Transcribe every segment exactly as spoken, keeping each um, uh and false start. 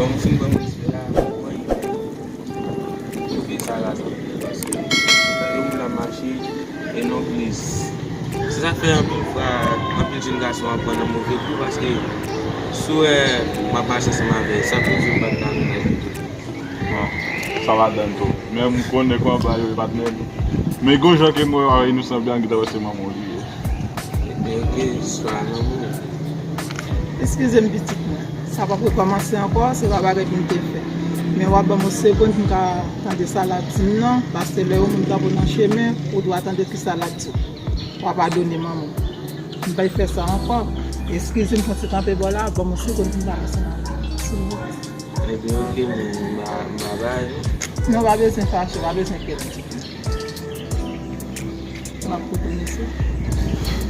Bon, m fin pran respè la, mwen pran respè. Yo fè sa la, sa fè paske yo moun ap mache e non plis. Se sa k fè anpil fwa, anpil jèn gason ap pran nan move kou paske si w wè m ap mache ansanm avè l, sa vle di m pa t ka vin ak li tou. Bon, sa ladan tou. Men m konnen kòman bagay yo ye, patnè. Men gon jan ke m wè a inosan byan ki ta wè se manman w li ye. Ebyen, ok, istwa a nan mwen. Eskize m, pitit mwen. Sa p ap rekòmanse ankò, se pa bagay pou m te fè. Men w ap ban m yon segonn pou m ka tande sa l ap di m nan, paske lè yon moun tanpon nan chemen, ou dwe tande ki sa l ap di w. W a padone manman w. M pay fè sa ankò. Eskize m, fon ti kanpe bò la, ban m yon segonn pou m ka pase nan silvouplè. Ebyen, ok, men m pa, m pa bay. Non, pa bezwen fache, pa bezwen kèt. M ap koute mesye.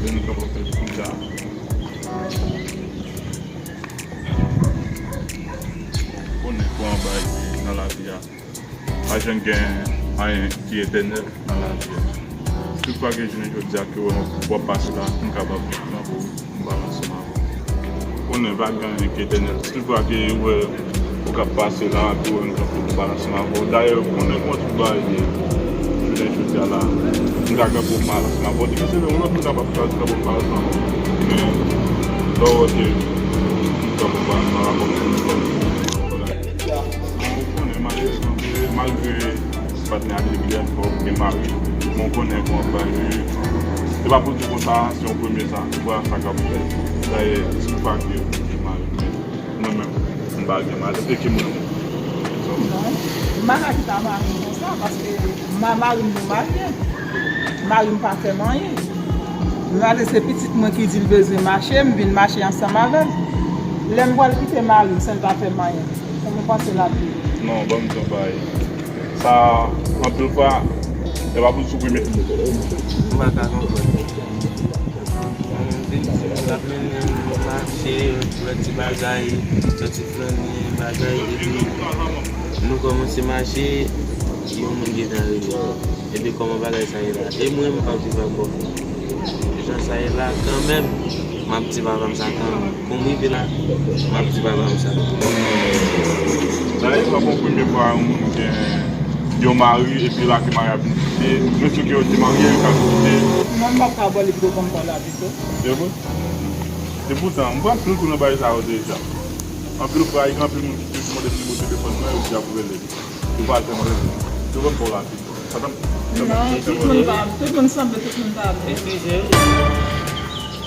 Vini kòman fè pita. Konnen kòman bagay nan lavi a. Pa janm gen anyen ki etènèl nan lavi a. Tout fwa ke jounen jodi a ke w wè w ap pase la, m kapab pran pou m pale ansanm avè w. Konnen pa gen anyen ki etènèl. Tout fwa ke w wè ou k ap pase la, ke w wè m kanpe pou m pale ansanm avè w. Dayè, konnen kòman tout bagay ye. Jounen jodi a la, m ka kanpe pou m pale ansanm avè w. Depi se yon lòt moun k ap pale, m ka kanpe pou m pale ansanm avè w. Men, lè w wè ke m kanpe pou m pale ansanm avè w, ou konnen, malerezman, malgre patnè a te gen fò gen mari, men w konnen kòman bagay yo ye. Se pa pou di konsa, se yon premye sa, se pa sa k ap fèt. Dayè, se pa ke gen mari, men mwen menm, m pa gen mari, e ki moun. Non, m pa ka kite mari m konsa, paske ma-, mari m nou marye. Mari m pa fè m anyen. M rale se pitit mwen ki di l bezwen mache, m vin mache ansanm avè l. Lè m pral kite mari m san l pa fè m anyen. Kòman w panse l ap viv? Non, ban m di w yon bagay. Sa, anpil fwa, e pa pou sou premye. M pa ka konprann. Yon moun vin di l ap mennen m mache, lòt ti bagay, sòti flannen, bagay, epi nou kòmanse mache, yon moun gentan rive. Epi kòman bagay sa ye la? E mwen, m p ap viv ankò. Jan sa ye la, kanmenm, m ap di papa m sa kanmenm. Pou m rive la, m ap di papa m sa. Dayè, se pa pou premye fwa yon moun gen yon mari epi lage mari a vin kite. Mesye ke yo te marye, yo ka vin kite. Non, m p ap ka ba li pito pou m pale avè l. Se vre? Epoutan, m pran anpil kou nan bagay sa yo deja. Anpil fwa, gen anpil moun ki te mande nimewo telefòn mwen, yo di y ap rele. Yo pa janm rele. Yo ban m ba w la pito. Non, tout moun pa, tout moun sanble, tout moun pa bon. Eskize.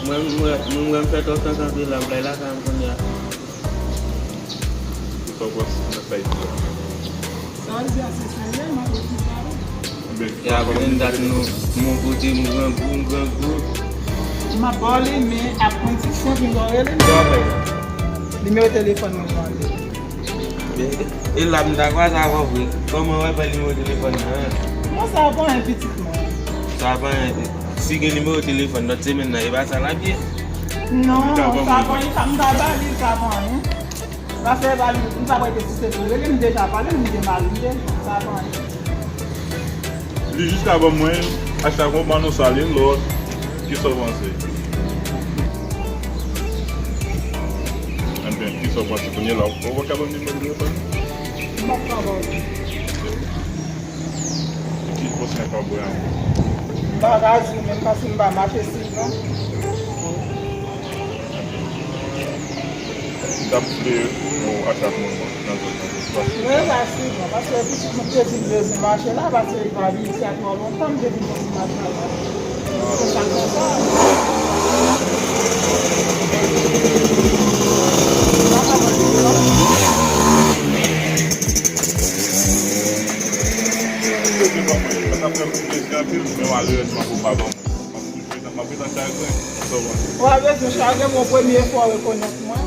Mwen, mwen, mwen, mwen fè twòp tan kanpe la, m bay lakay m kounye a. Sa w panse nan sa isi a? Sa w di a se serye, m ap retire pale. E a konbyen dat nou, nou kote m grangou, m grangou? M ap ba w li, men ap kondisyon pou m ba w rele m. Nimewo telefòn mwen mande. E la m ta kwaze avè w vre. Kòman w ap bay nimewo telefòn nan? Non, sa pa anyen, pitit mwen. Sa pa anyen. Si gen nimewo telefòn lòt semèn nan, e pa sa l ap ye? Non, sa pa anyen, sa m ta ba li, sa pa anyen. Paske e pa li, m pa prete si se pou rele, m deja pale, m gen mari m deja, sa pa anyen. Li jis ka ban mwen, a chak mwa m anonse a li lòt, kisa w panse? Ebyen, kisa w panse kounye a la, ou pa ka ban m nimewo telefòn? M p ap ka ba w li. Ki pwosyen pa bwè ankò? M pa ka di w menm paske m pa mache swivan. M t ap vle pou a chak moman nan zòn nan. Mwen pa swivan, paske pitit mwen te di m bezwen mache la, paske li pa vin isi a twò lontan, m te vin konsi mache la. Se sa k fè sa. M pa ka mande non. Sa fè m plezi anpil, men malerezman pou papa m. M ap toujou, m ap ret an chagren. Sa w panse? Ou pa bezwen chagren, bon, premye fwa w rekonèt mwen.